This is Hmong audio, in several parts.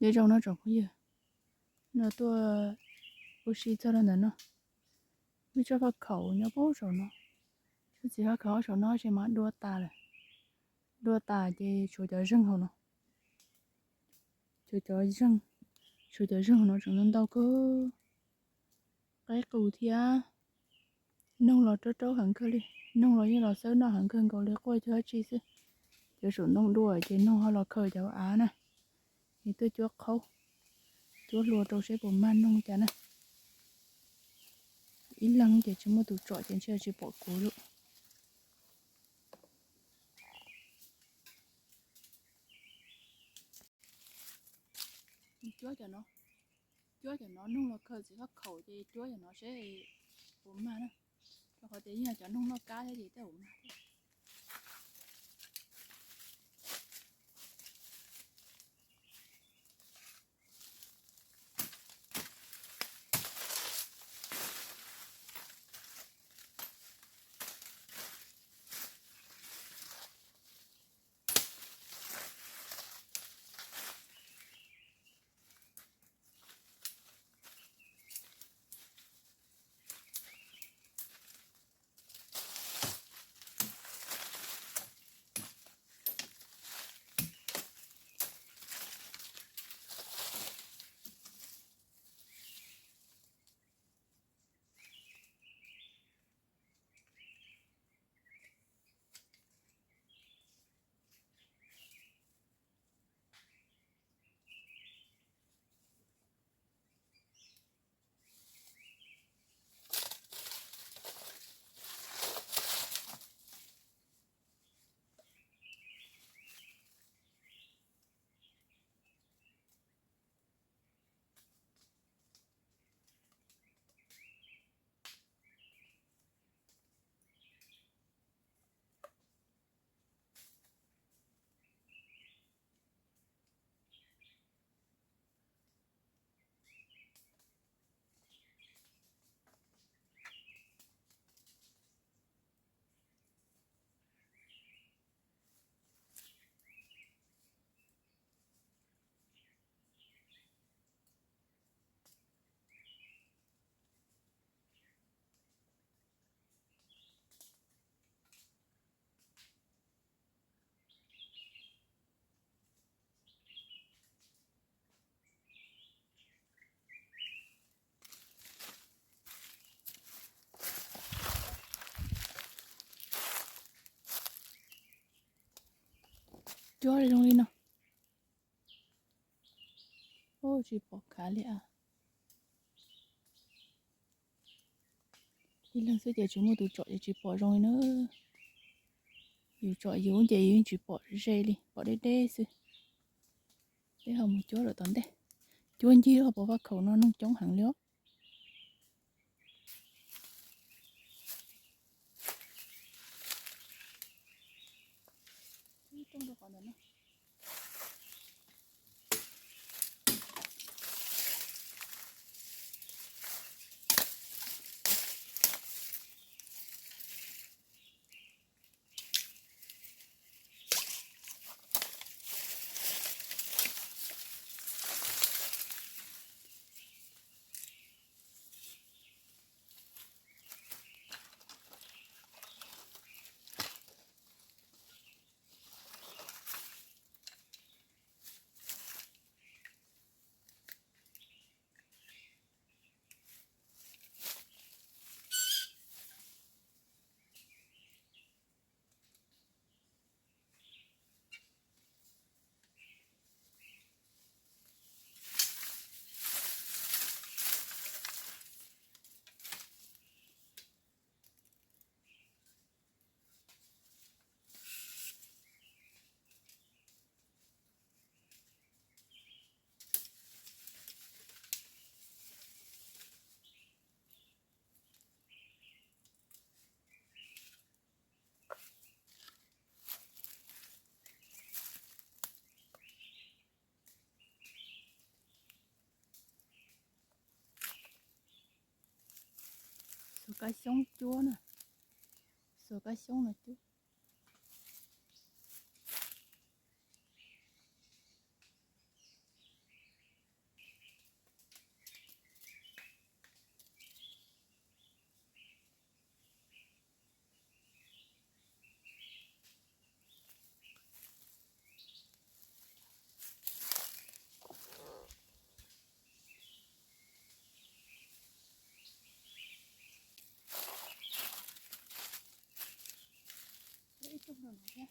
Nyob zoo no tsoom phooj ywg, no tuaj ua si txog rau ntawm no, muaj tsob faj khaum nyob puag saum no, tsob txiv faj khaum saum no ces mas dua tas lawm, dua tas ces tshuav cov zeeg hauv no, tshuav cov zeeg, tshuav cov zeeg hauv no tseem ntau ntau kawg. Qaib qus thiab. Noog los raub raub heev kawg li, noog los yeej los xawb noj heev kawg nkaus li, quaj cuag dab tsi xwb. Cov saum ntoo dua ces noog ho los khaws cov av na, es tuaj cuab qhaub, cuab hlua rau seb puas mag noog cas na. Ib leeg ces tsis muaj tus tsom ces ntshe tsis pom kuv lawm. Cuab cov no, cuab cov no, noog los khaws txiv faj khaum ces cuab cov no seb puas mag na, rau qhov tias yeej yog cov noog noj kab thiab ces tej zaum mag thiab. Cuab zoo li no. Tsis pom khav li as. Ib leeg xwb ces tsis muaj tus tsom ces tsis pom zoo li na. Yus tsom yus ces yus yeej tsis pom ze li, pom deb deb xwb. Peb ho mus cuab lawm tom ntej. Cuab ncig ho pom faj khaum no noog coob heev li os. Xuas kab xyoob cuab na, xuas kab xyoob no cuab. no thiab.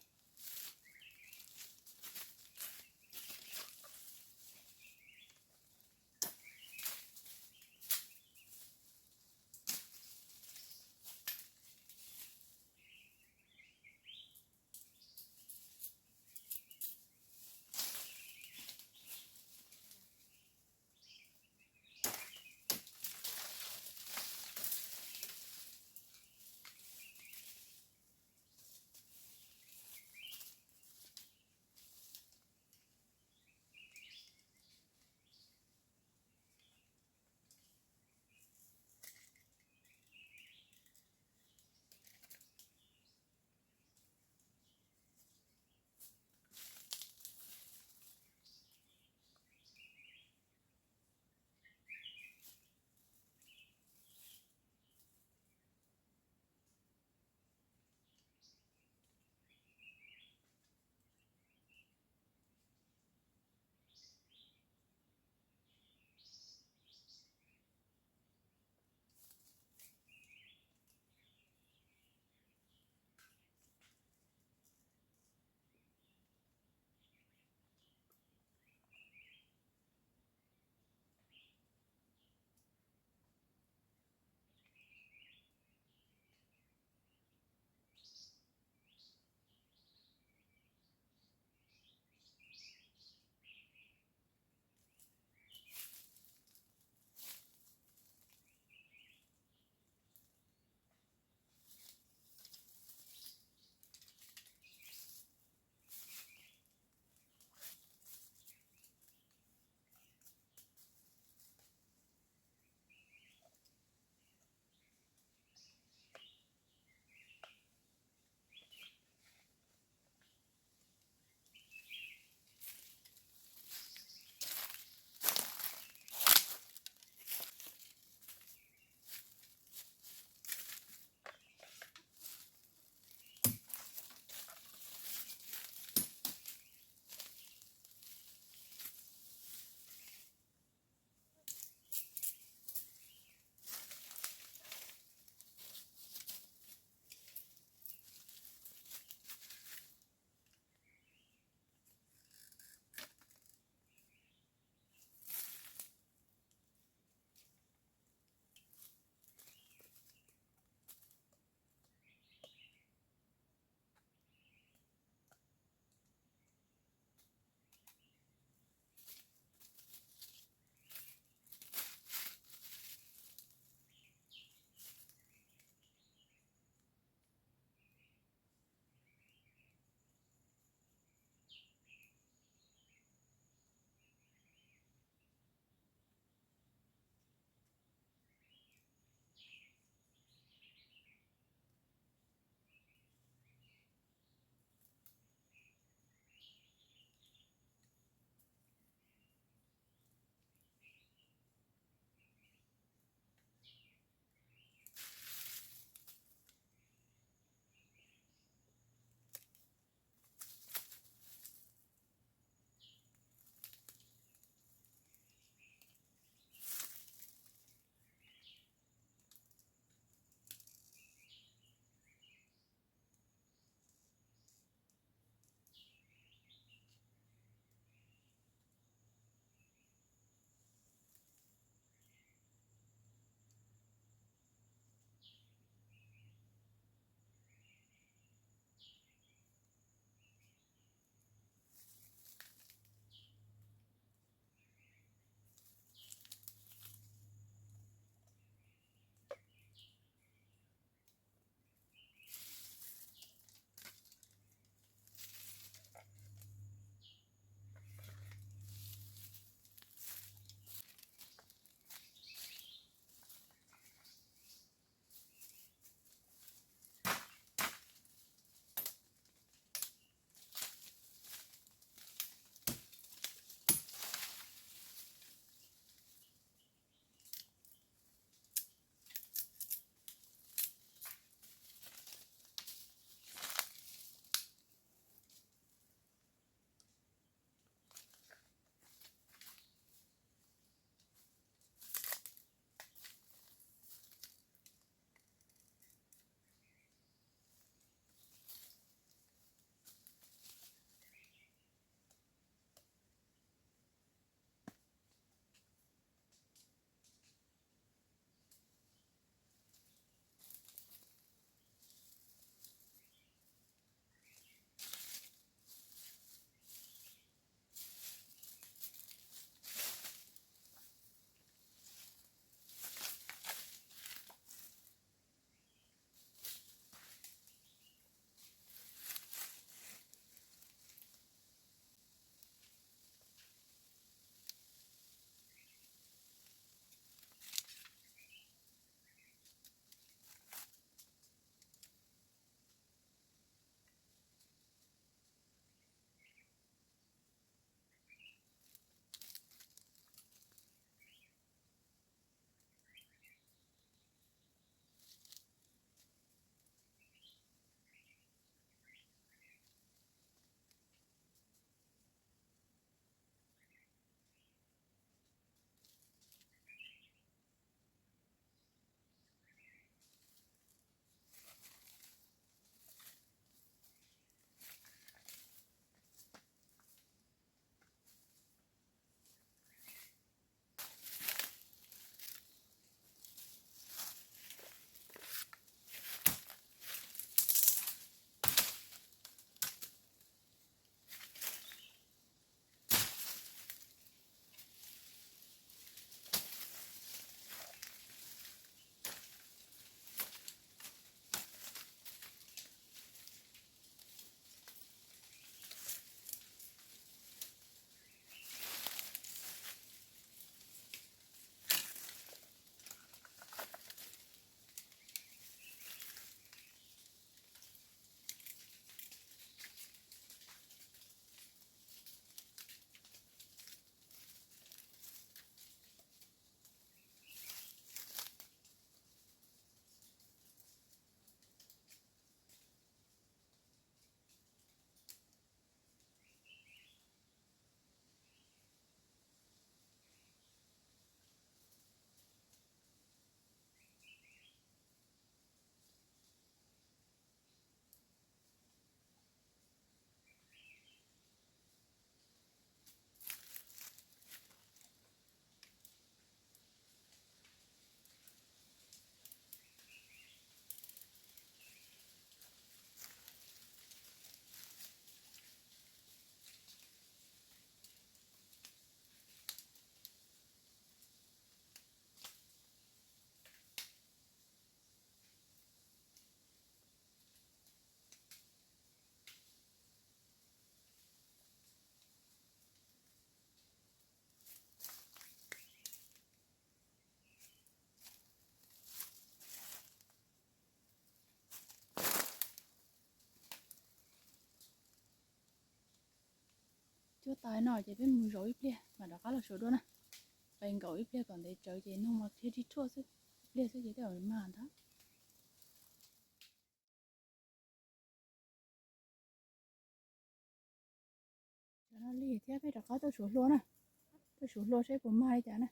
Cuab tas no ces peb mus zaum ib pliag mam rov qab los suav dua na. Pais nkaum ib pliag kom ntev tsawv ces noog mas thiaj rig tshuaj xwb, ib pliag xwb ces tej zaum mag ntag. Cov no lig thiab peb rov qab tuaj suav hlua na, tuaj suav hlua seb puas mag li cas na.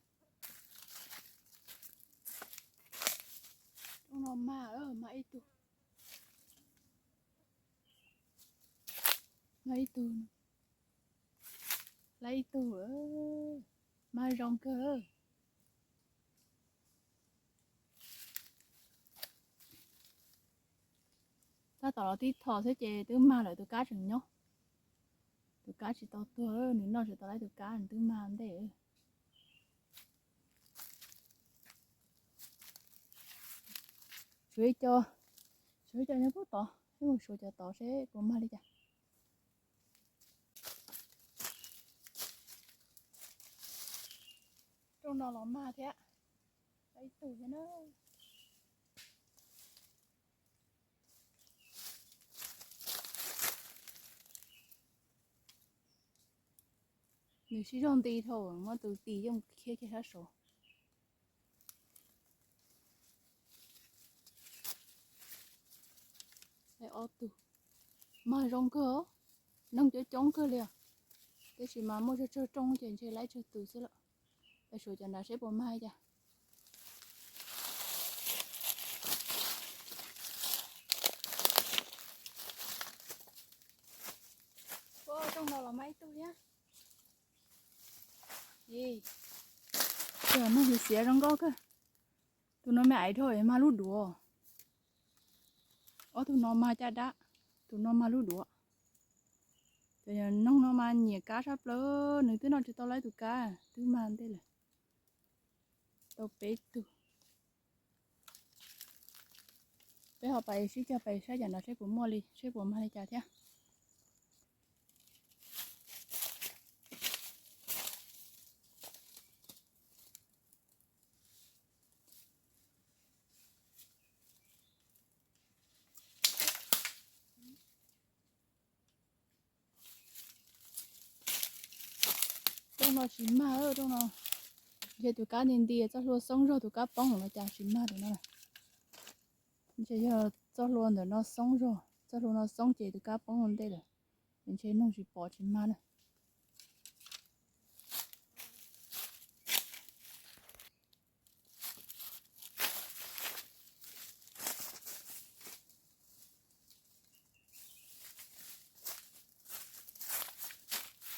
Rooj no mag, mag ib tug, mag ib tug, lab ib tug, mag zoo kawg. Tab tom los tib tho xwb ces twb mag lawm, tus kab tseem nyob. Tus kab tsis tau tuag, nws noj tsis tau lawm, tus kab nws twb mag ntej. Suav ib co, suav ib co nyob pub tod, peb mus suav cov tod seb puas mag li cas. Rooj no los mag thiab, ib tug thiab na. Nws sib zog nti dhau, muab tus tis yeej khiab kiag sab saud. Ob tug, mag zoo kawg, noog coob coob kawg li os. Tab sis mas muaj tsawg tsawg rooj ces ntshe lawv tsawg tus xwb lawm. Peb suav cov nrad seb puas mag li cas. Rooj no los mag ib tug thiab. Tus no xiav xiav zoo nkauj kawg. Tus no me aiv dhau es mag lub duav. Ob tug no mag caj dab, tus no mag lub duav. Cov noog no mas nyiam kab sab plaws, nws twb noj tsis tau lawm, tus kab twb mag ntej lawm. Tau peb tug. Peb ho pais sib cog pais saib cov no seb puas muaj li, seb puas mag li cas thiab. Rooj no tsis mag, rooj no ntshe tus kab nti nti, txoj hlua xoob zog, tus kab poob los cas tsis mag tus no. Ntshe yog txoj hlua ntawm no xoob zog, txoj hlua no xoob ces tus kab poob ua ntej lawm, ntshe noog tsis pom tsis mag na.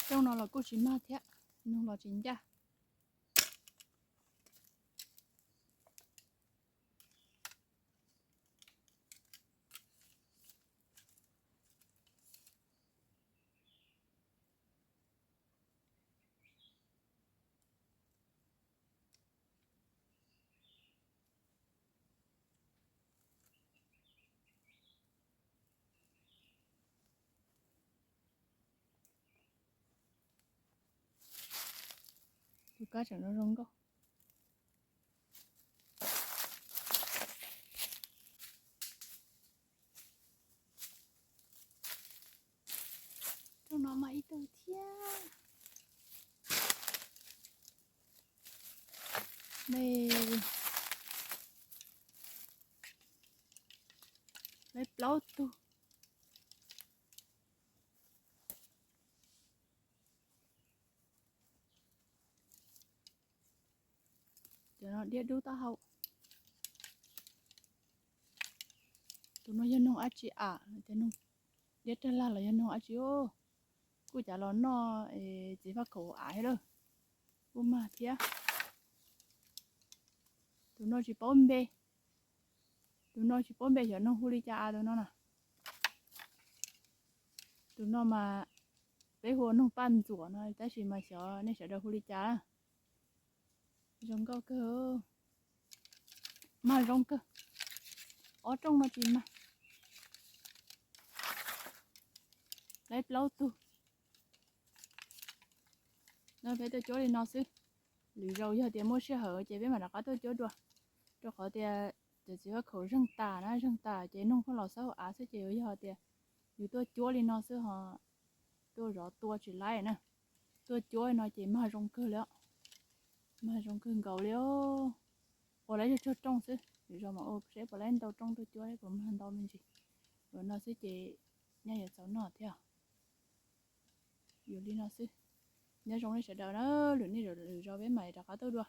Rooj no los kuj tsis mag thiab, noog los tsis ncaj. Tus kab tseem zoo zoo nkauj. Rooj no mag ib tug thiab. Lawv plaub tug. Cov no diab dub taub hau. Tus no yog noog dab tsi a, cov noog diab rag lag los yog noog dab tsi os. Kuj cas los noj txiv faj khaum av thiab lawm. Kuj mag thiab. Tus no tsis paub npe. Tus no tsis paub npe, xyov noog hu li cas a tus no na. Tus no mas peb hu ua noog paj ntxuam no tab sis mas xyov nej sawv daws hu li cas. Zoo nkauj kawg, mag zoo kawg. Ob rooj no tsis mag. Lawv plaub tug. No peb tuaj cuab li no xwb. Lwm zaus yog tias muaj sij hawm ces peb mam rov qab tuaj cuab dua. Rau qhov tias cov txiv faj khaum zeeg tas na, zeeg tas ces noog pheej los xab hauv av xwb ces yuav yog tias yus tuaj cuab li no xwb ho tuaj zov tua tsis laib na. Tuaj cuab no ces mag zoo kawg li, mag zoo kawg nkaus li. Ua lawv cog rooj xwb, lwm zaus mas ua seb puas laib ntau rooj tuaj cuab, puas mag ntau me ntsis. Ua no xwb ces nyaj yuav txaus noj thiab. Yus li no xwb. Nyob zoo nej sawv daws na, lwm niaj lwm zaus peb mam rov qab tuaj dua.